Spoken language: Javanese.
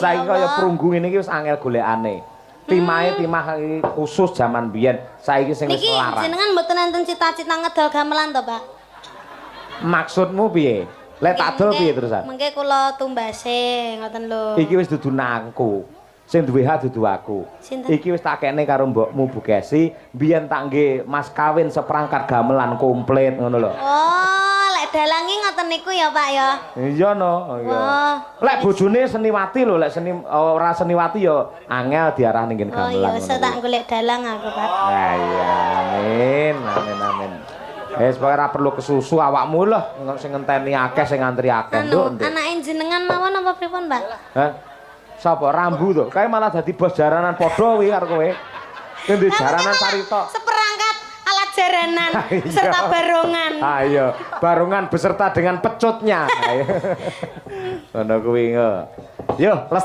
Saiki kaya prunggu ngene iki wis angel golekane. Timahe timah iki khusus jaman biyen, saiki sing wis Niki larang. jenengan mboten enten cita-cita ngedol gamelan to, Pak? Maksudmu piye? Lek tak dol piye terusan? Mengke kula tumbase ngoten lho. Iki wis dudu nangku. Sing duwe hak dudu aku. Sinten? Iki wis tak kekne karo mbokmu Bu Kesi, biyen tak nggih mas kawin seperangkat gamelan komplit ngono lho. Oh, lek dalangi ngoten niku ya, Pak, ya. Iya no, iya. Wah. Lek bojone seniwati lho, lek seni ora seniwati ya angel diarah ning Oh gamelan. iya, Ngono saya tak kuwi. golek dalang aku, Pak. Nah, iya, amin, amin, amin. Wis pokoke ora perlu kesusu awakmu lho, sing ngenteni akeh, sing ngantri akeh, Anu, Nduk, Nduk. anake jenengan mawon apa pripun, Pak? Hah? Sapa Rambu to? Kae malah dadi bos jaranan padha kuwi karo kowe. Kowe duwe jaranan carita. Seperangkat alat jaranan Iya. serta barongan. Ah iya, barongan beserta dengan pecutnya. Ngono kuwi. Yo, lestari.